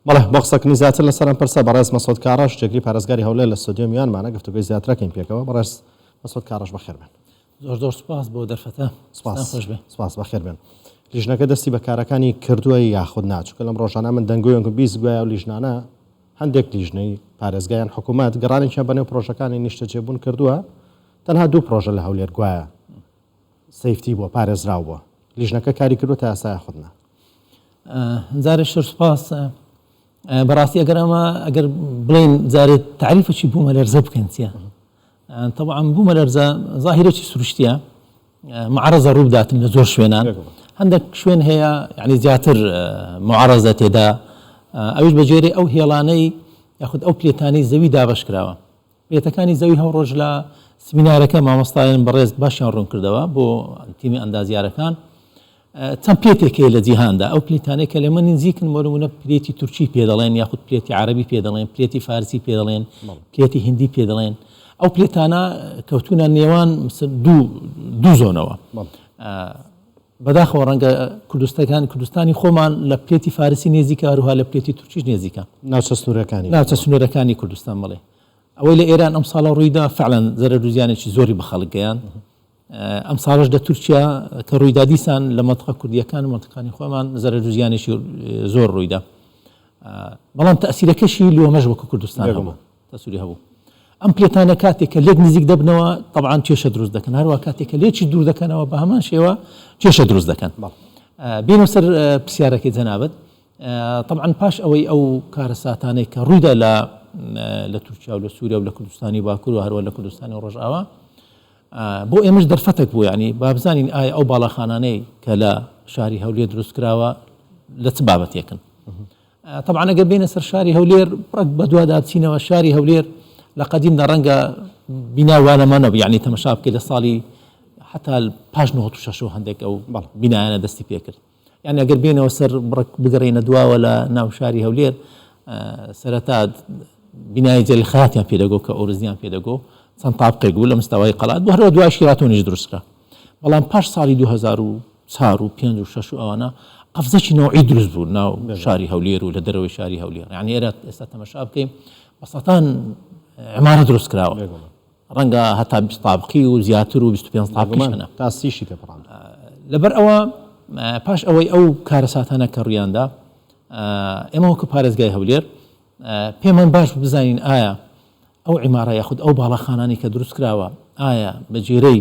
بەڵێ، بۆ قسەکردنی زیاتر لەسەر ئەم پرسە، بەڕێز مەسعود کاڕەش، جێگری پارێزگاری هەولێر لە ستۆدیۆ میوانمانە، گفتوگۆی زیاترەکەین پێکەوە. بەڕێز مەسعود کاڕەش بەخێر بێن. زۆر زۆر سوپاس بۆ دەرفەتە. سوپاس. دەستان خۆش بێ. سوپاس، بەخێر بێن. لیژنەکە دەستی بە کارەکانی کردووە یاخود نا؟ چونکە لەم ڕۆژانە من دەنگۆیەکم 20 گوایە ئەو لیژنانە هەندێک لیژنەی پارێزگا یان حکوومەت گەڕانێکیان بەنێو پرۆژەکانی نیشتەجێبوون کردووە، تەنها دوو پرۆژە لە هەولێر گوایە safety بووە، پارێزراو بووە. لیژنەکە کاری کردووە تا ئێستا یاخود نا؟ جارێ شتر سوپاس. بەڕاستی ئەگەر ئەمە ئەگەر بڵێن جارێ تاریفەکی بوومەلەرزە بکەن چییە؟ طبعا بوومەلەرزە ظاهرێکی سروشتیە معرەزە ڕووبداتن لە زۆر شوێنان هەندێک شوێن هەیە یعنی زیاتر معرەزە تێدا ئەویش بە جێرەی ئەو هێڵانەی یاخود ئەو plate انەی زەوی دابەش کراوە plate ەکانی زەوی هەو ڕۆژ لە سمینارەکە مامۆستایان بەڕێز باشیان ڕوون کردەوە بۆ تیمی ئەندازیارەکان چەند plate ێک هەیە لە جیهاندا ئەو plate انەی کە لەمە نزیکن بۆ نمونە plate ی تورکی پێ دەڵێن یاخود plate ی عەرەبی پێ دەڵێن plate ی فارسی پێ دەڵێن plate ی هندی پێ دەڵێن ئەو plate انە کەوتونە نێوان دوو دوو zone ەوە بەداخەوە ڕەنگە کوردستەکان کوردستانی خۆمان لە plate ی فارسی نێزیکە هەروها لە plate ی تورکیش نێزیکە ناوچە سنوورەکانی ناوچە سنوورەکانی کوردستان بڵێ ئەوەی لە ئێران ئەم ساڵە ڕوویدا فعلا زەرەر و زیانێکی زۆری بە خەڵک گەیاند ئەم ساڵەش لە تورکیا کە ڕوویدا دیسان لە مەنتقە کوردیەکان و مەنتقانی خۆمان زەرەر و زیانێکی زۆر ڕوویدا بەڵام تەسیرەکەشی لۆمەش وەکو کوردستان هەبوو تەسوری هەبوو ئەم plate انە کاتێک کە لێک نزیک دەبنەوە طبعا کێشە دروست دەکەن هەروە کاتێک کە لێکی دوور دەکەنەوە بە هەمان شێوە کێشە دروست دەکەن بینە سەر پرسیارەکەی جەنابەت طبعا پاش ئەوەی ئەو کارەساتانەی کە ڕوویدا لە لە تورکیا و لە سووریا و لە کوردستانی باکوور و هەروە لە کوردستانی ڕۆژئاوا بۆ ئێمەش دەرفەتێک بوو یانی با بزانین ئایا ئەو باڵاخانانەی کە لە شاری هەولێر دروست کراوە لە چ بابەتێکن طبعا ئەگەر بینە سەر شاری هەولێر ڕەت بەدوادا بچینەوە شاری هەولێر لە قەدیمدا ڕەنگە بینا وانەمان نەبوو یعنی تەمەشا بکەیت لە ساڵی حتا پاش 96 هەندێک ئەو بینایانە دەستی پێکرد یانی ئەگەر بێنەوە سەر بڕک بگەڕێینە دواوە لە ناو شاری هەولێر سەرەتا بینای جەلیل خەیاتیان پێدەگۆ کە ئۆرزیان پێدەگۆ چەند تابقێک بوو لە مستەوای قەڵات بۆ هەروە دوای شیراتۆنیش دروستکرا بەڵام پاش ساڵی 2004 و 5 و 6 و ئەوانە قەفزەکی نەوعی دروست بوو ناو شاری هەولێر و لە دەرەوەی شاری هەولێر یعنی ئێرە ئێستا تەمەشا بکەین بە سەتان عمارە دروست کراوە ڕەنگە هەتا 20 تابقی و زیاتر و 25 تابقیش هەنە. تا سیشی تێپەڕاند. لەبەر ئەوە پاش ئەوەی ئەو کارەساتانە کە ڕوویاندا ئێمە وەکو پارێزگای هەولێر پێمان باش بوو بزانین ئایا ئەو عیمارە یاخود ئەو باڵاخانانەی کە دروست کراوە ئایا بە جێرەی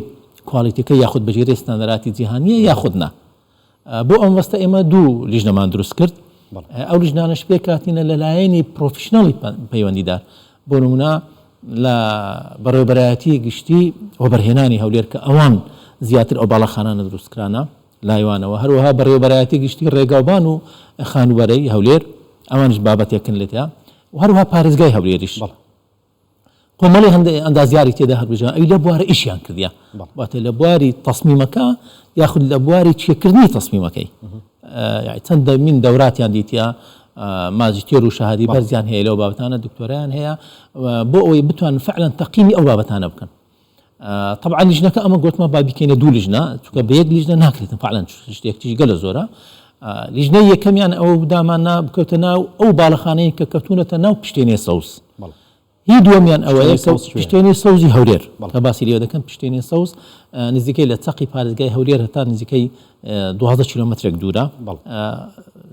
quality ەکەی یاخود بە جێرەی ستاندەراتی جیهانیە یاخود نا. بۆ ئەم مەبەستە ئێمە دوو لیژنەمان دروست کرد، ئەو لیژنانەش پێکهاتینە لە لایەنی professional ی پەیوەندیدار، بۆ نمونە لە بەڕێوەبەرایەتی گشتی وەبەرهێنانی هەولێر کە ئەوان زیاتر ئەو باڵەخانانە دروستکرانە لایوانەوە، هەروەها بەڕێوەبەرایەتی گشتی ڕێگاوبان و خانووبەرەی هەولێر ئەوانیش بابەتێکن لێتیا و هەروەها پارێزگای هەولێریش. کۆمەڵی هەندێ ئەندازیاری تێدا هەڵبژێران ئەوی لە بوارە ئیشیان کردیە واتە لە بواری تەسمیمەکە یاخود لە بواری چێکردنی تەسمیمەکەی چەند دەمین دەوراتیان دیتە ماجستێر و شەهادی بەرزیان هەیە لەو بابەتانە دکتۆرایان هەیە بۆ ئەوەی بتوان فعلا تەقیمی ئەو بابەتانە بکەن طبعا لیژنەکە ئەمە گوتمە با بیکەینە دوو لیژنە چونکە بە یەک لیژنە ناکرێتن فعلا شتێک تیژ گەلە زۆرە لیژنەی یەکەمیان ئەوە داماننا بکەوتە ناو ئەو باڵەخانەی کە کەوتونەتە ناو پشتێنێ سەوز هی دووەمیان ئەوەیە کە پشتێنەی سەوزی هەولێر کە باسی لێوە دەکەن پشتێنەی سەوز نزیکەی لە چەقی پارێزگای هەولێر هەتا نزیکەی 12 کیلۆمەترێک دوورە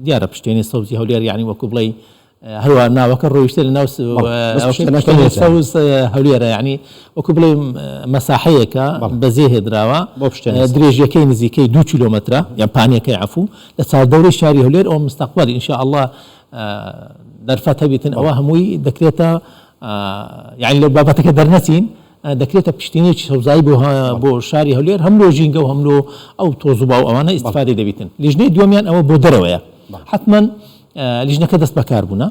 دیارە پشتێنەی سەوزی هەولێر یعنی وەکو بڵێ هەروە ناوەکە ڕۆیشتە لە ناو سەوز هەولێرە یعنی وەکو بڵێ مەساحەیەکە بەزێ هێدراوە درێژیەکەی نزیکەی دو کیلۆمەترە یان پانیەکەی عفو لە چاردەورەی شاری هەولێر ئەو مستەقبل إن شاء الله دەرفەت هەبیتن ئەوە هەمووی دەکرێتە یعنی لە بابەتەکە دەرنەچین دەکرێتە پشتینێکی سەوزایی بۆ بۆ شاری هەولێر هەم لۆ ژینگە و هەم لۆ ئەو تۆز و باو ئەوانە ئیسفادەی دەبیتن لیژنەی دووەمیان ئەوە بۆ دەرەوەیە حتمما لیژنەکە دەست بەکار بوونە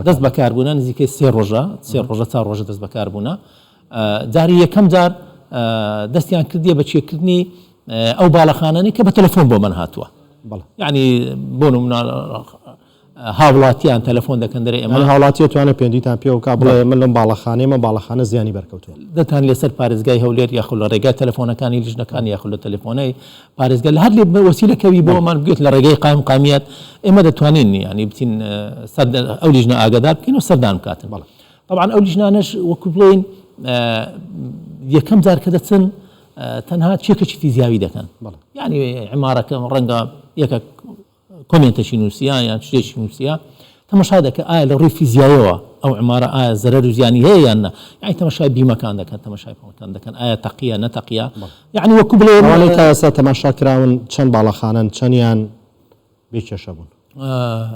دەست بەکار بوونە نزیکەی سێ ڕۆژە سێ ڕۆژە چا ڕۆژە دەست بەکار بوونە جاری یەکەم جار دەستیان کردیە بە چێکردنی ئەو باڵەخانانەی کە بە تەلەفۆن بۆ من هاتووە یعنی بۆ نمونە. هاوڵاتیان تەلەفۆن دەکەن دەرێ ئێمە. یانی هاوڵاتی ئەتوانێ پەیوەندیتان پێوە بکا بڵێ من لەم باڵەخانەیەمە باڵەخانە زیانی بەرکەوتووە. دەتان لەسەر پارێزگای هەولێر یاخود لە ڕێگای تەلەفۆنەکانی لیژنەکان یاخود لە تەلەفۆنەی پارێزگا لە هەر لێ وەسیلەکەوی بۆ ئەمان بگوێت لە ڕێگەی قایمقامیەت ئێمە دەتوانین یانی بچین سەر ئەو لیژنە ئاگادار بکەین و سەردان بکاتن. بەڵێ. تەبعەن ئەو لیژنانەش وەکو بڵێین یەکەم جار کە دەچن تەنها چێکێکی فیزیاوی دەکەن. بەڵێ. یانی عیمارەکە ڕەنگە یەکەک کۆمێنتێکی نووسیە یان شتێکی نووسیە تەمەشا دەکە ئایا لە ڕووی فیزیایەوە ئەو عمارە ئایا زەرەر و زیانی هەیە یان نا یعنی تەمەشای بیمەکان دەکەن تەمەشای پڵەکان دەکەن ئایا تەقیە نەتەقیە یعنی وەکو بڵێ ئەوانەی تا ئێستا تەماشا کراون چەند باڵەخانەن چەندیان بێ کێشە بوون؟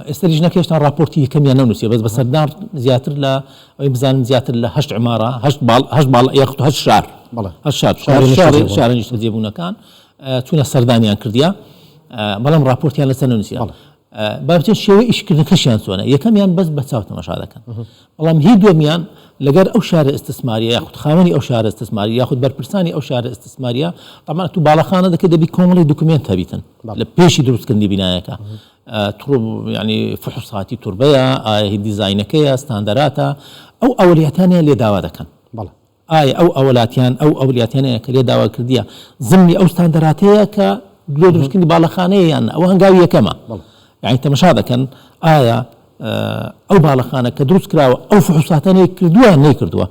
ئێستا لیژنەکە هێشتا ڕاپۆرتی یەکەمیان نەنووسیە بەس بە سەردان زیاتر لە ئەوەی بزانم زیاتر لە هەشت عمارە هەشت باڵ هەشت باڵ یاخود هەشت شار بەڵێ هەشت شار شاری شاری نیشتەجێبوون. شارە نیشتەجێبوونەکان چوونە سەردانیان کردیە بەڵام ڕاپۆرتیان لەسەر نەنووسیە بەڵێ. با بچین شێوەی ئیشکردنەکەشیان چۆنە یەکەمیان بەس بە چاو تەماشا دەکەن بەڵام هی دووەمیان لەگەر ئەو شارە ئیستسماریە یاخود خاوەنی ئەو شارە ئیستسماری یاخود بەرپرسانی ئەو شارە ئیستسماریە تەبعەن تو باڵەخانە دەکەی دەبی کۆمەڵی دوکمێنت هەبیتن لە پێشی دروستکردنی بینایەکە یعنی فحوصاتی توربەیە ئایا هی دیزاینەکەیە ستاندەراتە ئەو ئەولیاتانیان لێ داوا دەکەن بەڵێ. ئایا ئەو ئەوەلاتیان ئەو ئەولیاتیانەیە کە لێ داوا کردیە زمنی ئەو ستاندەراتەیە کە لۆ دروستکردنی باڵەخانەیە یان نا؟ ئەوە هەنگاوی یەکەمە. یعنی تەمەشا دەکەن ئایا ئەو باڵەخانە کە دروست کراوە ئەو فحوساتانەی کردووە یان نەیکردووە؟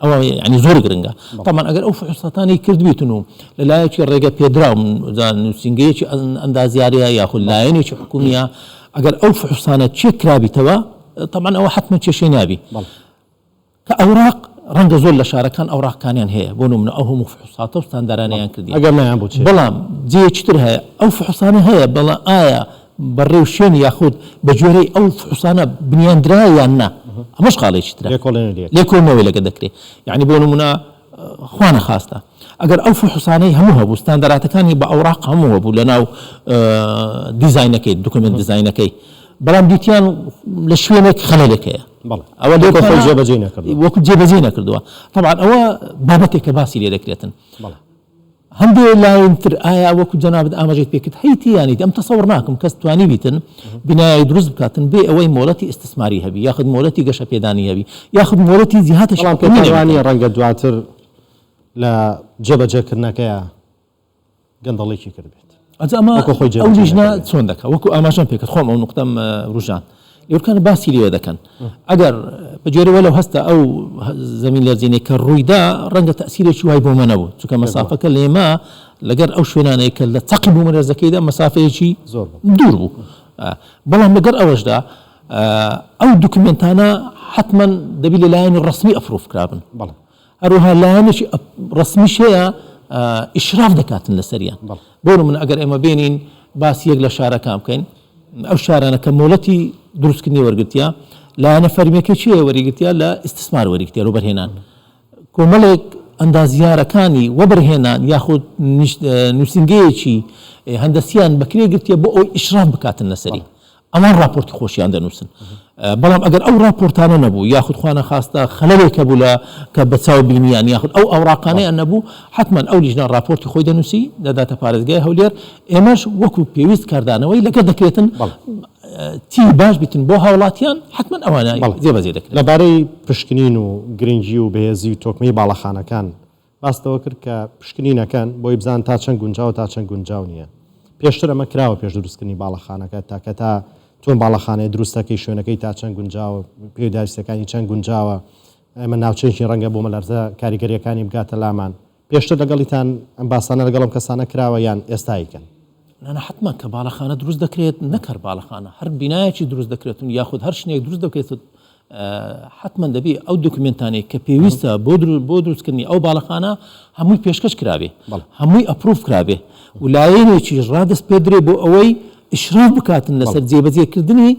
ئەوە یعنی زۆر گرنگە. تەبعەن ئەگەر ئەو فحوساتانەی کردبیتن و لە لایەکی ڕێگە پێدراو نووسینگەیەکی ئەندازیاریە یاخود لایەنێکی حکومیە ئەگەر ئەو فحوسانە چێک کرابیتەوە تەبعەن ئەوە حەتمەن کێشەی نابی. کە ئەوراق ڕەنگە زۆر لە شارەکان ئەوراقکانیان هەیە بۆ نمونە ئەو هەموو فحوساتە و ستاندارانەیان کردیە ئەگەر نایان بۆ چی؟ بەڵام جێیەکی تر هەیە ئەو فحوسانە هەیە بەڵام ئایا بە ڕێوشوێن یاخود بە گوێرەی ئەو فحوسانە بنیان درایە یان نا ئەمەش خاڵێکی ترە لێکۆڵینەوەی لێ لێکۆڵینەوەی لەگە دەکرێ یعنی بۆ نمونە خوا نەخواستە ئەگەر ئەو فحوسانەی هەموو هەبوو ستانداراتەکانی بە ئەوراق هەموو هەبوو لەناو دیزاینەکەی document دیزاینەکەی بەڵام دیتیان لە شوێنێک خەلەلێک هەیە بەڵێ ئەوە وەکو خۆی لێکۆڵ جێبەجێی نەکردووە وەکو جێبەجێی نەکردووە تەبعەن ئەوە بابەتێکە باسی لێ دەکرێتن بەڵێ هەندێ لایەن تر ئایا وەکو جەنابت ئاماژەیت پێ کرد هەیتی یانی ئەم تەسەوڕ ناکەم کەس توانی بیتن بینایەک دروست بکاتن بێ ئەوەی مۆڵەتی ئیستسماری هەبی یاخود مۆڵەتی گەشەپێدانی هەبی یاخود مۆڵەتی جیهاتێکی بەڵام حکومی پێتان وا نەبیتن نییە ڕەنگە دواتر لە جێبەجێکردنەکەیا گەندەڵیی کردبێت. ئەجا ئەمە وەکو خۆی ئەو جێبەجێ لیژنە نەکردبێت. چۆن دەکا وەکو ئاماژەم پێ کرد خۆم ئەو نوقتەم وروژاند لێورکان باسی لێوە دەکەن ئەگەر بە گوێرەی وەلەو هەستە ئەو زەمین لەرزینەی کە ڕوویدا ڕەنگە تەئسیرێکی وای بۆ مە نەبوو چونکە مەسافەکە لێمە لەگەر ئەو شوێنانەی کە لە چەقی بوومەلەرزەکەیدا مەسافەیەکی زۆر بوو. دوور بوو بەڵام لەگەر ئەوەشدا ئەو دوکمێنتانە حەتمەن دەبی لە لایەنی ڕەسمی approve کرابن. بەڵێ. هەروەها لایەنێکی ڕەسمیش هەیە ئیشراف دەکاتن لەسەریان. بۆ نمونە ئەگەر ئێمە بێنین باسی یەک لە شارەکان بکەین، ئەو شارانە کە مۆڵەتی دروستکردنی وەرگرتیە، لایەنە فەرمیەکەی چیە وەریگرتیە؟ لە ئیستسمار وەریگرتیە، وەبەرهێنان. کۆمەڵێک ئەندازیارەکانی وەبەرهێنان یاخود نووسینگەیەکی هەندەسیان بەکرێ گرتیە بۆ ئەوەی ئیشراف بکاتن لەسەری. ئەوان ڕاپۆرتی خۆشیان دەنووسن بەڵام ئەگەر ئەو ڕاپۆرتانە نەبوو یاخود خوانەخواستە خەلەلێک هەبوو لە کە بە چاو بینیان یاخود ئەو ئەوراقانەیان نەبوو حەتمەن ئەو لیژنە ڕاپۆرتی خۆی دەنووسی دەداتە پارێزگای هەولێر ئێمەش وەکو پێویست کاردانەوەی لەگەڵ دەکرێتن چی باش بیتن بۆ هاوڵاتیان حەتمەن ئەوانە جێبەجێ دەکرێت. لەبارەی پشکنین و گرنگی و بەهێزی و تۆکمەی باڵەخانەکان باست لەوە کرد کە پشکنین ئەکەن بۆی بزانن تا چەند گونجاوە تا چەند گونجاو نییە. پێشتر ئەمە کراوە پێش دروستکردنی باڵەخانەکە تا کە تا چۆن باڵەخانەیە دروست ئەکەی شوێنەکەی تا چەند گونجاوە پێداویستیەکانی چەند گونجاوە ئێمە ناوچەیەکی ڕەنگە بوومەلەرزە کاریگەریەکانی بگاتە لامان پێشتر لەگەڵیتان ئەم باسانە لەگەڵ ئەم کەسانە کراوە یان ئێستا ئەیکەن؟ نا نا حەتمەن کە باڵەخانە دروست دەکرێت نەک هەر باڵەخانە هەر بینایەکی دروست دەکرێت یاخود هەر شنێک دروست دەکرێت حەتمەن دەبی ئەو دۆکیومێنتانەی کە پێویستە بۆ بۆ دروستکردنی ئەو باڵەخانە هەمووی پێشکەش کرابێ هەمووی approve کرابێ و لایەنێکیش ڕادەست پێدرێ بۆ ئەوەی ئیشراف بکاتن لەسەر جێبەجێکردنی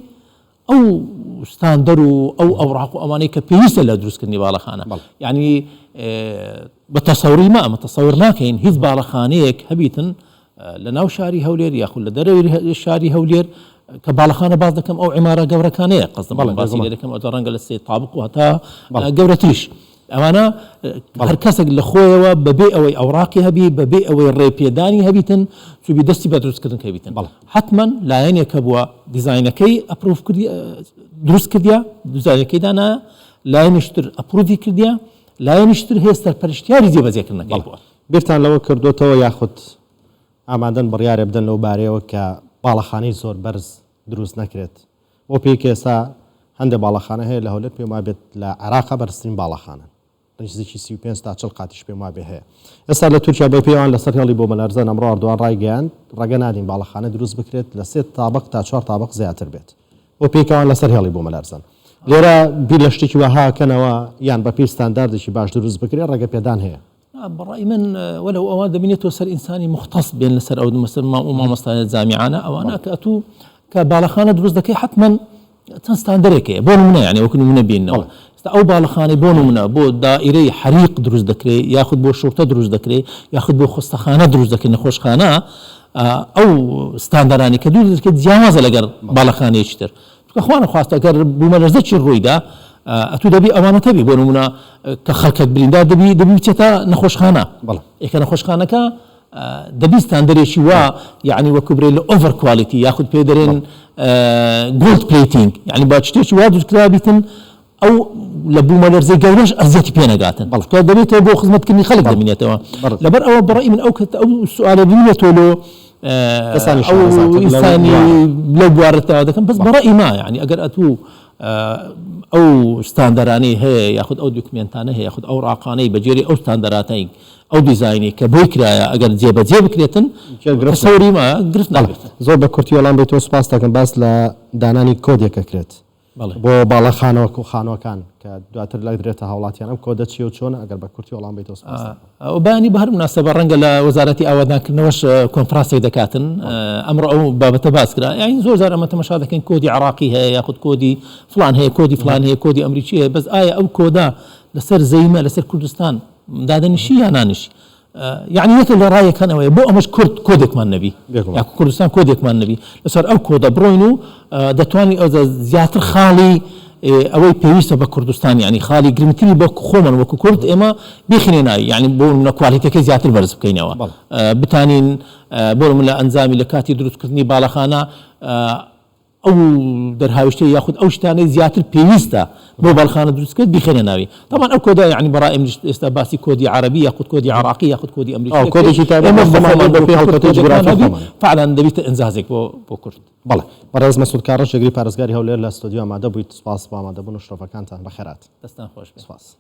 ئەو ستاندەر و ئەو ئەوراق و ئەوانەی کە پێویستە لە دروستکردنی باڵەخانە یعنی بە تەسەوری ما ئەمە تەسەور ناکەین هیچ باڵەخانەیەک هەبیتن لە ناو شاری هەولێر یاخود لە دەرەوەی شاری هەولێر کە باڵەخانە باس دەکەم ئەو عیمارە گەورەکانەیە قەزم بەڵێ باسی بێگومان. لێ دەکەم ئەوجا ڕەنگە لە سێ تابق و هەتا گەورەتریش. ئەوانە هەر کەسێک لە خۆیەوە بەبێ ئەوەی ئەوراقی هەبی بەبێ ئەوەی ڕێپێدانی هەبیتن چوبی دەستی بە دروستکردن کەبیتن حتمما لایەنێک هەبووە دیزاینەکەی approve کردی دروست کردیا دیزاینەکەی دانا لایەنیشتر approve ی کردیا لایەنیشتر هەیە سەرپەرشتیاری جێبەجێکردنەکەی بووە. بیرتان لەوە کردۆتەوە یاخود ئامادەن بڕیارێ بدەن لەو بارەیەوە کە باڵەخانەی زۆر بەرز دروست نەکرێت بەو پێی کە ئێستا هەندێ باڵەخانە هەیە لە هەولێر پێم وابێت لە عێراقا بەرزترین باڵەخانەن نزیکی 35 تا 40 قاتیش پێم وابێ هەیە ئێستا لە تورکیا بەو پێی ئەوان لەسەر هێڵی بۆمەلەرزەن ئەمڕۆ ئەردۆغان ڕایگەیاند ڕێگە نادەین باڵەخانە دروست بکرێت لە سێ تابق تا چوار تابق زیاتر بێت بەو پێی کە ئەوان لەسەر هێڵی بۆمەلەرزەن لێرە بیر لە شتێکی وەها کەنەوە یان بەپێی ستانداردێکی باش دروست بکرێت ڕێگە پێدان هەیە. بەڕای من وەلو ئەوان دەبینێتەوە سەر ئینسانی مختص بێن لەسەر ئەو مەسەر مام و مامۆستایە جامیعانە ئەوانە کە ئەتوو کە باڵەخانە دروست دەکەی حتمما چەند ستاندەرێک هەیە بۆ نمونە یعنی وەکو نمونە بینەوە ئێستا ئەو باڵەخانەی بۆ نمونە بۆ دائیرەی حەریق دروست دەکرێت یاخود بۆ شورتە دروست دەکرێت یاخود بۆ خستەخانە دروست دەکرێت نەخۆشخانە ئەو ستاندەرانی کە دوو دەکرێت جیاوازە لەگەر باڵەخانەیەکی تر چونکە خوا نەخواستە گەر بوومەلەرزەکی ڕوویدا ئەتوو دەبی ئەوانە تەبی بۆ نمونە کە خەڵکەک بریندار دەبی دەبی بچێتە نەخۆشخانە بەڵێ ئێکە نەخۆشخانەکە دەبی ستاندەرێکی وا یعنی وەکو برێ لە over quality یاخود پێ دەرێن gold plating یعنی با شتێکی وا دروستکرابیتن ئەو لە بوومەلەرزەی گەورەش ئەزیەتی پێ نەگاتن بەڵکە دەبێتەوە بۆ خزمەتکردنی خەڵک دەمینێتەوە لەبەر ئەوە بەڕای من ئەو کە ئەو سوالە بمینێتەوە لۆ ئینسانی لەو بوارەتەوە دەکەم بەس بەڕای ما یعنی ئەگەر ئەتوو ئەو ستاندەرانەی هەیە یاخود ئەو دوکمێنتانە هەیە یاخود ئەو ڕاقانەی بەگوێرەی ئەو ستاندەراتەی ئەو دیزاینی کە بۆی کرایە ئەگەر جێبەجێ بکرێتن تەسەوری ما گرفت نابێت. زۆر بە کورتی وەڵام بەیتەوە سوپاست دەکەم باس لە دانانی کۆدێک ئەکرێت بۆ باڵەخانەوە و خانووەکان کە دواتر لەدرێتە هاوڵاتیان ئەم کۆدە چیە و چۆنە ئەگەر بە کورتی وەڵام بەیتەوە سوپاست دەکەم. ئەو بەیانی بە هەر مناسەبە ڕەنگە لە وەزارەتی ئاوەدانکردنەوەش کۆنفرانسێک دەکاتن ئەمڕۆ ئەو بابەتە باس کرا یانی زۆر جار ئەمە تەمەشا دەکەین کۆدی عراقی هەیە یاخود کۆدی فلان هەیە کۆدی فلان هەیە کۆدی ئەمریکی هەیە بەس ئایا ئەو کۆدە لەسەر زەیمە لەسەر کوردستان دادەنیشی یا نانیشی یەعنی یەکێک لە ڕایەکان ئەوەیە بۆ ئەمەش کورد کۆدێکمان نەبی یاکو کوردستان کۆدێکمان نەبی لەسەر ئەو کۆدە بڕۆین و دەتوانین ئەو زیاتر خاڵی ئەوەی پێویستە بە کوردستان یعنی خاڵی گرنگتری بۆ خۆمان وەکو کورد ئێمە بیخینە ناوی یعنی بۆ منە quality ەکەی زیاتر بەرز بکەینەوە بتانین بۆ من لە ئەنجامی لە کاتی دروستکردنی باڵەخانە ئەو دەرهاویشتەی یاخود ئەو شتانەی زیاتر پێویستە بۆ باڵخانە دروست کرد بیخەنە ناوی تەبعەن ئەو کۆدە یعنی بەڕای منیش ئێستا باسی کۆدی عەرەبی یاخود کۆدی عێراقی یاخود کۆدی ئەمریکی ئەو کۆدێکی تایبەت ئێمە بە خۆمان بەخۆمان بە پێی وەکو کورد هەڵکەوتەی کۆدێکمان جوگرافی هەبی خۆمان. فعلا دەبیتە ئینجازێک بۆ بۆ کورد. بەڵێ بەڕێز مەسعود کاڕەش جێگری پارێزگاری هەولێر لە ستۆدیۆ ئامادە بوویت سوپاس بۆ ئامادەبوون و شرۆڤەکانتان بەخێرهاتن. دەستتان خۆش بێ. سوپاس.